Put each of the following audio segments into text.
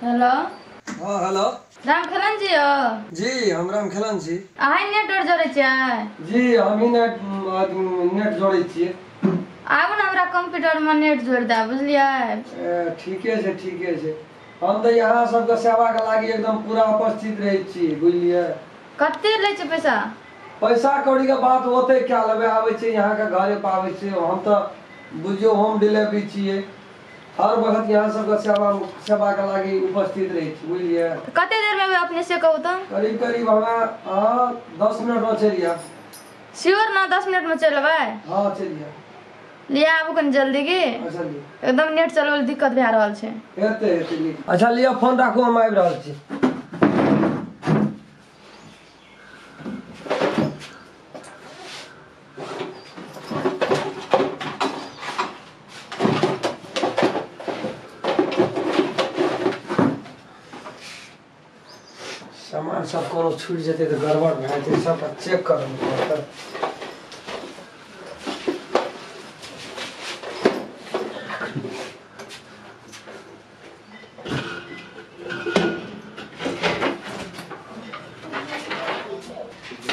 Hello. हाँ hello. Ramkhelan जी हो? जी हम रामखेलन जी। अहाँ नेट और जोड़ै छियै? जी हम ही नेट नेट जोड़ै छियै। आबू ने हमरा कंप्यूटर में नेट जोड़ दे, बुझलियै? ठीके छै ठीके छै। हम तऽ यहाँ सबके सेवा के लागी एकदम पूरा उपस्थित रहै छी, बुझलियै? कते लै छै पैसा? पैसा कौड़ी के बात होते क्या लेबै, आबै छै यहाँ के घरे पर आबै छै। हम तऽ बुझियौ होम डिलीवरी छियै, हर वक्त यहाँ सबके सेवा सेवा के लागी उपस्थित रहै छी, बुझलियै? कते देर में अपने से कहू तऽ? करीब करीब हमरा अहाँ 10 मिनट में चलि आयब। श्योर ना 10 मिनट में चलि अबै? हाँ चलि आयब। लिया आबू कनि जल्दी की, अच्छा लिअ। एकदम नेट चलबै लए दिक्कत भए रहल छै। हेतै हेतै लिअ। अच्छा लिअ फोन राखू, हम आबि रहल छी। सामान सब कोनो छूटि जेतै तऽ गड़बड़ भए जेतै, सबटा चेक करऽ पड़तै।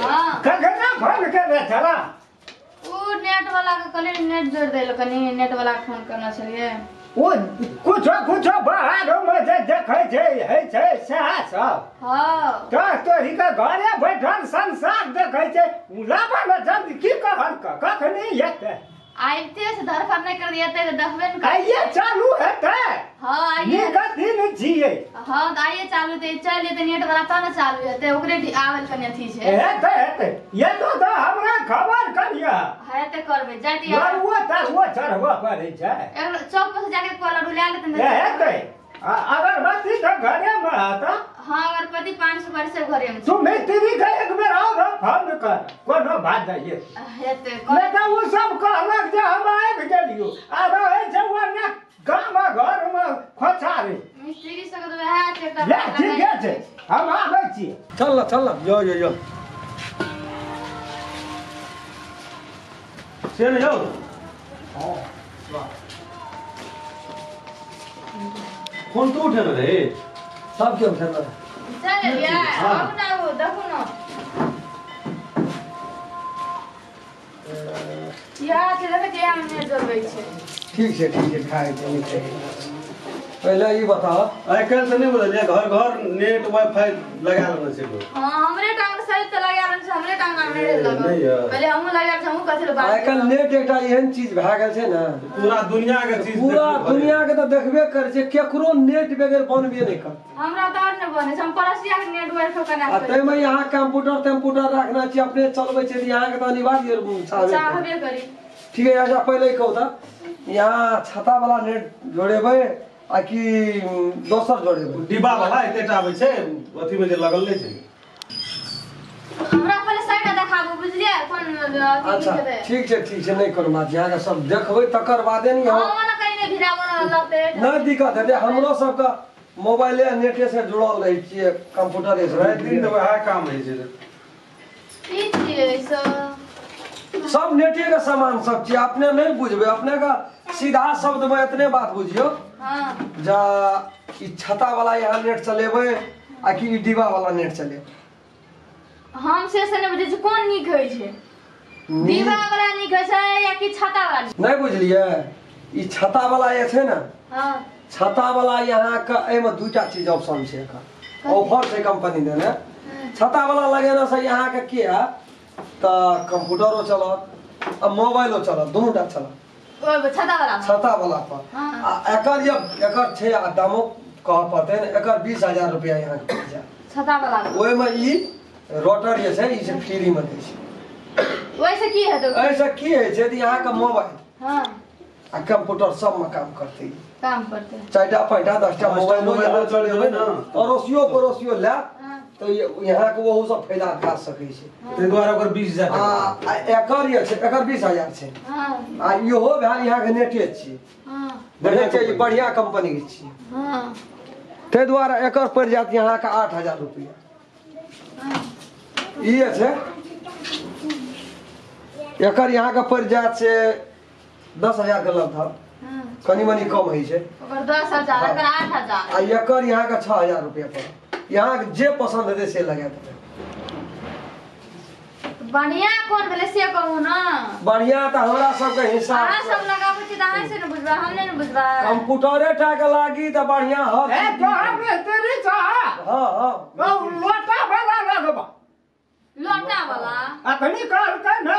हाँ कखना फोन करने छला? उ नेट वाला के कहलियै नेट जोड़ दै लए, कनि नेट वाला के फोन करने छलियै। ओ कुछो कुछो बाहर में जे देखै छै होइ छै सएह सब। हाँ तो तोरी के घरे बैठल संसार देखै छै, लाबा ने जल्दी की कहल कखनी एतै? आबिते से धरफड़ नहि कर दिएतै तऽ देखबे ने करतै। आइये चालू हेतै। हाँ आइये। नीक दिन छियै। हाँ तऽ आइये चालू हेतै, चलि जेतै नेट वाला तब ने चालू हेतै, ओकरे आबै लए कनि अथी छै। हेतै हेतै, एतो तऽ हमरा खबर करियह। हेतै करबै जाइत लड़ुओ तरुओ चढ़बऽ पड़ै छै। चौक पर से जाके लड्डू लए लेतै ने। हेतै अगरबत्ती तऽ घरे में हत। हाँ अगरबत्ती 5 सुपारी सब घरे में। तू मिस्त्री के एक बेर और फोन कर, कोनो बात नहीं हेतै। नहीं तऽ ओ सब कहलक जे हम आबि गेलियो आ रहै छै ओन्ने गाम घर में खोचारी। मिस्त्री सब तऽ वएह छै एकटा। ले ठीके छै, हम आबै छी। चल न चल न, यो यो यो से ने यौ। फोन तो उठेने रहे? सब के उठेने रहे। चल एलियै? आबू ने आबू, देखू ने इएह छै, देखै छियै इएहमे नेट जोड़बै छै। ठीक छै ठीक छै, खाइ छै नीक छै। पहिले ई बताओ, आइ काल्हि तऽ नहि बुझलियै घर घर नेट वाईफाई लगा लेने छै लोक। हाँ हमरे टांग सही तऽ लगा लेने छै, हमरे टांग में नहि लगल। नहि यऽ। पहिले हमहूँ लगायल छै, हमहूँ कथी लए बात आइ काल्हि नेट एकटा एहन चीज भए गेल छै ने, पूरा दुनिया के चीज पूरा दुनिया के तऽ देखबे करै छै, केकरो नेट बगैर बनबे नहि करतै। हमरा तऽ आओर नहि बनै छै, हम पड़ोसिया के नेट वाईफाई आ कनेक्ट ताहिमे यहाँ कंप्यूटर तम्प्यूटर रखना छी, अपने चलबै छै तऽ यहाँके तऽ अनिवार्य चाहबे करी। चाहबे करी। ठीक है, अच्छा पहिले ई कहू तऽ यहाँ छता वाला नेट जोड़ेबै आ कि दोसर जोड़ेबै? डिब्बा वाला एतेटा आबै छै, अथी में जे लगल नहि छै। हमरा पहिले साइड देखाबू, बुझलियै कोन अथी अच्छा की हेतै। ठीक छै ठीक छै, नहि कोनो बात, यहाँके सब देखबै तकर बादे ने हाँ यहाँ वाला कहीं नहि भिड़ाबो ने लगतै। नहि दिक्कत हेतै, हमरो सबके मोबाइले आ नेटे से जुड़ल रहै छियै, कंप्यूटरे से। राति दिन तऽ वएह काम होइ छै। की छियै सब? सब नेटे के सामान सब छियै, अपने नहि बुझबै, अपने के सीधा शब्द में एतने बात बुझियौ। हाँ जा ई छता वाला यहाँ नेट चलेबै आ कि ई डिब्बा वाला नेट चलेबै? हम से नहि बुझै छी कोन नीक होइ छै, दीवा वाला नीक होइ छै या कि छता वाला? नहि बुझलियै? ई छता वाला जे छै ने, हाँ छता वाला यहाँ के एहिमे दूटा चीज ऑप्शन छै, एकर ऑफर छै कंपनी देने। छता वाला लगेने से यहाँ के की है तऽ कंप्यूटरो चलत आ मोबाइलो चलत, दुनूटा चलत ओ छता वाला मे। छता वाला पर। हाँ। आ एकर जे एकर छै आ दामो कहऽ पड़तै ने, एकर 20,000 रुपया यहाँ के पड़ि जायत। छता वाला मे। ओहिमे ई रोटर जे छै ई से फ्री में दै छै। ओहिसँ की हेतै? एहिसँ की होइ छै तऽ यहाँके मोबाइल हाँ आ कंप्यूटर सबमे काम करतै, काम करतै। 4टा 5टा 10टा 10टा मोबाइलो मोबाइलो चलेबै ने। अड़ोसियो पड़ोसियो लए हाँ तऽ यहाँके ओहू सब फायदा भए सकै छै। ताहि दुआरे ओकर 20,000 आ टाका। आ एकर जे छै एकर 20,000 छै। हाँ आ इहो भेल यहाँके नेटे छियै, हाँ देखै छियै ई बढ़िआँ कंपनीके छियै, हाँ ताहि दुआरे एकर पड़ि जायत यहाँके 8,000 रुपया। हाँ ई जे छै एकर यहाँके पड़ि जायत से 10,000 के लगभग। कनी मनी कम होइ छै। ओकर 10,000 एकर 8,000 आ एकर यहाँ के 6,000 रुपया पड़त। यहाँ के जे पसंद हेतै से लगा देबै। बढ़िया कोन भेलै से कहू ना। बढ़िया तऽ हमरा सबके हिसाब अहाँ सब लगाबै छी तऽ अहाँ से ने बुझबै, हम नहि ने बुझबै। कंप्यूटरे टा के लागी तऽ बढ़िया हर ए तोरा मिस्त्री छ। हां हां ओ लोटा वाला लगबा। लोटा वाला अखनी कहलकै ना।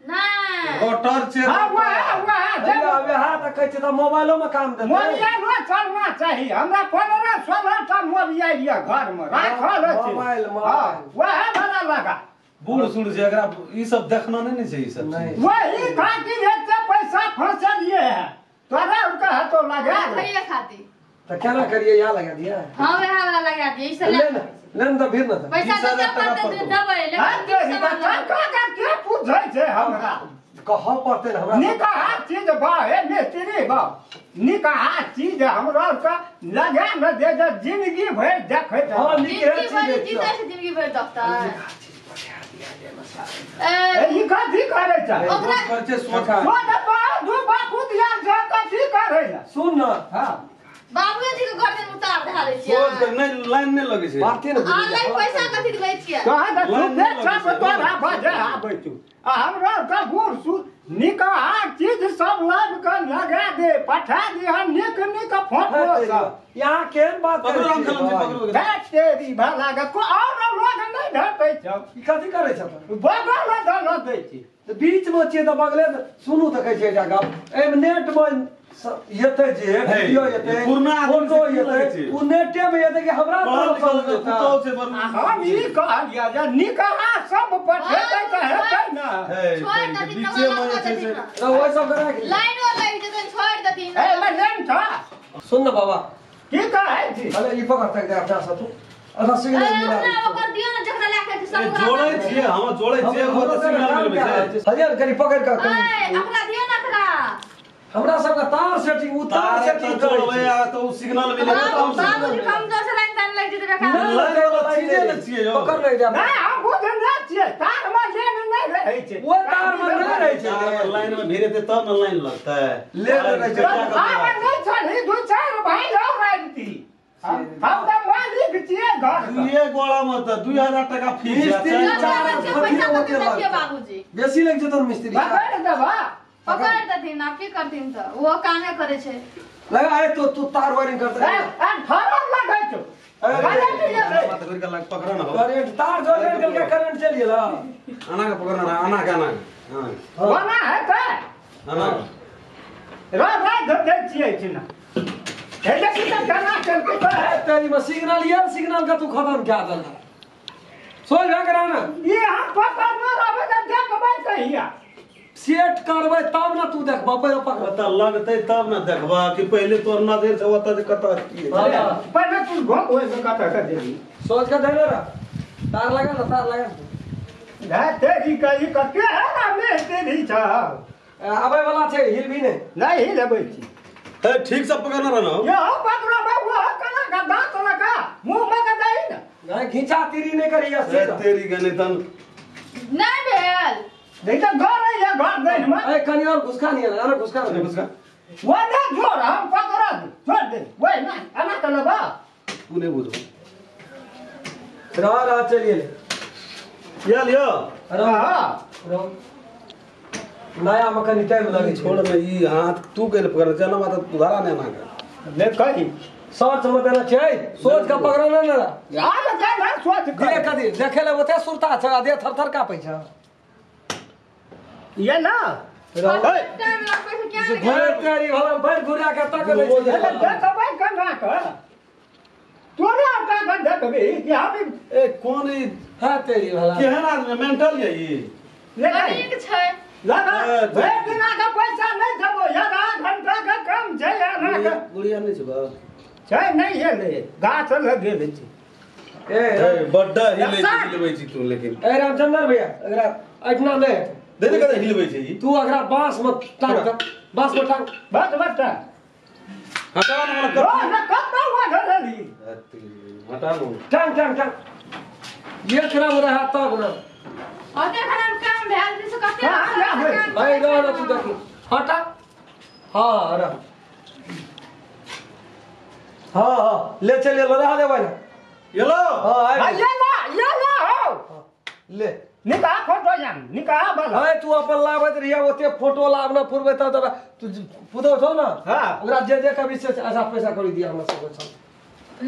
नहीं मोटर छै। हां वह वह जब हां तऽ कहै छै तऽ मोबाइलो में काम देतै। मोबाइलो चलना चाही। हमरा 15-16 टा मोबाइल ये घर में राखल अछि। मोबाइल मोबाइल वह वाला लगा। बूढ़ सूढ़ छै एकरा ई सब देखना नहीं ने छै ई सब चीज। वही खातिर एते पैसा फंसलिए है तोरा उनका हाथों लगा दे खातिर। त केना करिए यहाँ लगा दिया। हां वह वाला लगा दिए। ई सब ले ले न त फिर न पैसा त पड़ते देबै लेकिन का का के पूछै छै हमरा कह पड़ते हमरा। निकाह चीज बा हे मिस्त्री बा निकाह चीज हमरा का लगा न दे जे जिंदगी भर देखैत। हां निकाह चीज जिंदगी भर देखता है। ए ई कथी करै छै? ओकरा खर्चे सोच सोच बा दू बापू दिया जे कथी करै छै? सुन न। हां बाबूजी के गर्दन उतार धरा दै छियै। सोच के नहीं लाइन नहीं लगै छै। बाते ने ऑनलाइन पैसा कथी दै छियै? कह त तू देख सब तोरा बजे आबै छु आ हमरा का बूढ़ सूढ़ निकाह चीज सब लाब के लगा दे पठा दे हम निक निक फोटो सब। यहाँ केहन बात करै छी? पकड़ू तेरी भला के को और लोग नहीं भेटै छौ। ई कथी करै छ? बगल धन दै छी त बीच में छियै त बगले सुनू त कहै छै एकटा गप एमे नेट में येते जे वीडियो येते फोटो येते उ नेटे में येते कि हमरा तरफ से हम ई कहलिया जे निकाह सब पठेतै त हेतै ना। छोड़ दथिन त ओइ सब करा के लाइन लागि जेतै छोड़ दथिन। ए लाइन छ। सुन न बाबा की कहै छी? अरे ई पकड़ तक दे अपना से तू अच्छा सिग्नल मिला ओकर दियो न जकरा लाके सब जोड़ै छियै हम जोड़ै छियै ओ त सिग्नल मिलबै छै। हरियर करी पकड़ के अपना दियो न एकरा। हमरा सबके तार सेटिंग उ तार सेटिंग जोड़बै आ त उ सिग्नल मिले त हम बाबूजी कम दोसर लाइन तान लागि जेतै बेकार। लाइन वाला चीजे न छियै यौ। पकड़ नै दे ना हम बुझ नै छियै तार में लाइन नै रहै छै। ओ तार में नै रहै छै। लाइन में भिड़ेतै तब न लाइन लगतै। ले नै छै आब नै छली दू चार भाई और आबती हम त मालिक छियै घर दुए गोला में त 2000 टका फीस मिस्त्री पैसा कते दै बाबूजी? बेसी लागि जेतौ मिस्त्री। पकड़ देबा पकड़ दथिन आप की करथिन त वो कामे करे छै। लगा अरे तो तू तार वायरिंग करते ए फरक लगै छौ। अरे मत कर के लग पकड़ न हो करंट तार जोड़ के करंट चल गेल। आना के पकड़ न आना के आना। हां कोना हेतै? आना रा रा दै छियै छिना हे देखी त गाना चलते तेरी में सिग्नल ये सिग्नल का तू खत्म क्या दल सोच भा करा ना। ई हम पकड़ न रहबै त देखबै कहिया? सेट करबै तब ना तू देखबा पहिले पकड़ त लगतै तब ना देखबा कि पहिले तोर नजर से ओत जे कत की पहिले तू घोक ओइ में कत कत देबी सोच के धरे रह तार लगा ना तार लगा धा तेरी कही कते है ना में तेरी छ आबै वाला छै हिल भी नहीं नहीं हिलबै छी। ए ठीक से पकड़ना रह ना यो पकड़ो बाबू कना का दांत लगा मुंह में का दई ना नहीं खींचा तीरी नहीं करी ए तेरी गने तन नहीं भेल नहीं तो घर है या घर नहीं में ए कनी और घुसका नहीं है अरे घुसका नहीं घुसका वो ना जोर हम पकड़ा छोड़ दे वो ना आना कलबा तू नहीं बुझो रहा रहा चलिए या लियो रहा नया मकान टाइम लगे छोड़ में ई हाथ तू गेल पकड़ चल ना त उधारा नहीं ना कर ले कही सोच मत देना छै सोच के पकड़ना ना यार का ना सोच के कदी देखे ले ओते सुरता छ दे थर थर कापै छ ये ना टाइम लगै छै क्या घरे तेरी भला भर घुरा के तक ले छै देखबै कना कर तोरा का का देखबे कि हम ए कोन ई हां तेरी भला केहन आदमी मेंटल ये ई ले ठीक छै लगा भरि दिना का पैसा नहीं देबो यार घंटा का कम छै ना का बुढ़िया नहीं छै बा छै नहीं है ले गाछ लगे छै ए बड्डा हिले हिलबै छी तू लेकिन ए रामचंद्र भैया एकरा अटना ले दे दे कते हिलबै छै ई तू अगरा बांस में टांग बांस में टांग बस बस हटा न ना कत्ता हुआ धरली हटा न टांग टांग टांग ये खराब रहा तब ना ओते खराब काम भेल से कते भाई रह तू देखी हटा हाँ रह हाँ हाँ ले चलिए लो रहा देबै ना ये लो हाँ ये ला ये ला हो ले निका फोटो जान निका वाला अरे तू अपन लाबैत रहिया ओते फोटो लाब ना फुरबै तब तब तू पुदौ छौ ना हां ओकरा जे जे कभी से अच्छा पैसा करी दिया हमरा सब छौ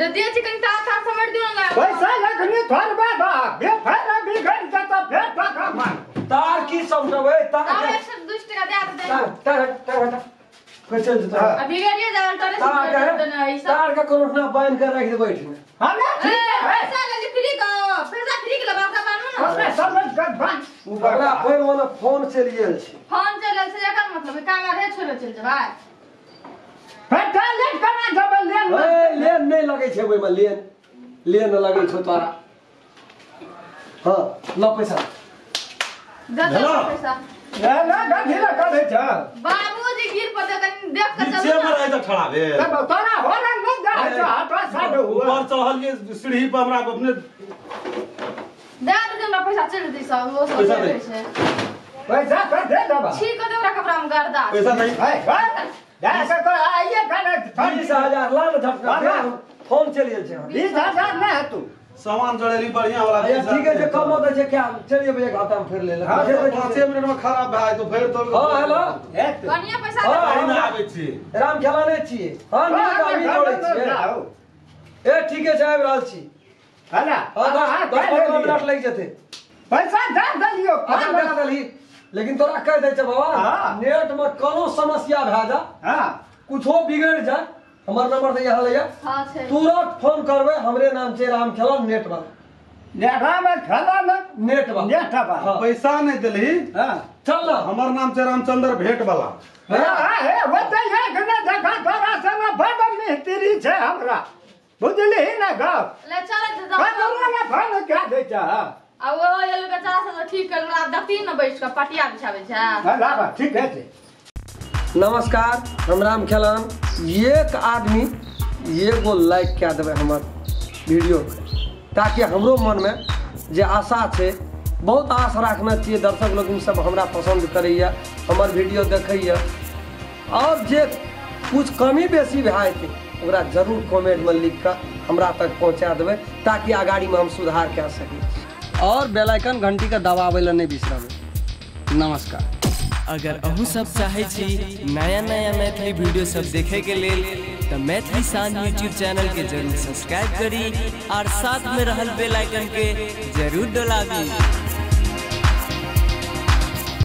ले दिए छी कनी तार तार समझ दियो ना पैसा लखनी थोड़बे बा बे फेर बिगड़ जत फेर टका मांग तार की समझबै तार 120 टका दे दे तार तार तार फिर चल जता अभी बिगड़िए जावल तोरे से तार का कोनो ना बांध के रख दे बैठ में हमें पैसा ले फ्री का पैसा फ्री के लबा का बानू ना हमें समझ कर बांध ओकरा फेर वाला फोन चलि गेल छै फोन चलल छै एकर मतलब काम आरे छोड़ो चल जबा फेर लेट कना जब लेन ए लेन नहीं लगै छै ओइ में लेन लेन लगै छौ तोरा हां ल पैसा दे दे पैसा ले ले गधीला करे छ बाबूजी गिर पड़ते कनी देख के नीचे चलू में रहे त ठड़ा भेल तब तोरा होरन नहीं जाय छ हटवा साइड हुआ ऊपर चढ़ल ये सीढ़ी पर हमरा अपने दे दे हमरा पैसा चल दी सब वो सब पैसा दे। छै पैसा कर दे दबा छी के दे ओकरा कपड़ा में गर्दा पैसा नहीं है जा से को आइए खाना 20000 ला ना झटका हाँ। फोन चलि गेल छै 20000 ना है तू सामान जड़ेली बढ़िया वाला अच्छा ठीक है जे कम होतै छै क्या चलिए भैया खाता में फिर ले ले हाँ, 5 मिनट में खराब भए तो फिर तो हां हेलो बढ़िया पैसा हाँ, दे ना आबै छी राम खेला नै छियै हां नीक आदमी जोड़ै छियै ए ठीके छै आबि रहल छी हला हां 10 15 मिनट लागि जेतै पैसा दे देलियो अच्छा दे देलही लेकिन तोरा कह दै छै बाबा हाँ। नेट में कोनो समस्या भए जा हां कुछो बिगड़ जा हमर नंबर से यहाँ ले जा हां छै तुरंत फोन करबै हमरे नाम छै राम खेला नेट वाला ने राम खेला न नेट वाला नेट वाला हाँ। पैसा नहीं देलही हां चल ना हमर नाम छै रामचंद्र भेंट वाला हां हे ओते एक ने देखा तोरा संग बड़ मिस्त्री छै हमरा बुझली ना गप ले चल दे कतरा फोन क्या दै छ आ वो ये बेचारा सब ठीक कर आब देखती न बैठ के पटिया बिछाबै छै हां लाबा ठीक है छै। नमस्कार हम राम खेलान एक आदमी एगो लाइक कए देबै हमर वीडियो ताकि हमरो मनमे जे आशा छै बहुत आश राखने छियै दर्शक लोकनि सब हमरा पसंद करैया हमर वीडियो देखैया और जे कुछ कमी बेसी भए जेतै ओकरा जरूर कमेंटमे लिख कऽ हमरा तक पहुँचा देबै ताकि अगाड़ीमे हम सुधार कए सकी और बेल आइकन घंटीके दबाबै लए नहि बिसरबै। नमस्कार। अगर अहूँ सब चाहे छी नया नया मैथिली वीडियो सब देखे के लेल तो मैथिली शान यूट्यूब चैनल के जरूर सब्सक्राइब करी और साथ में रहल बेल आइकन के जरूर दबाबी।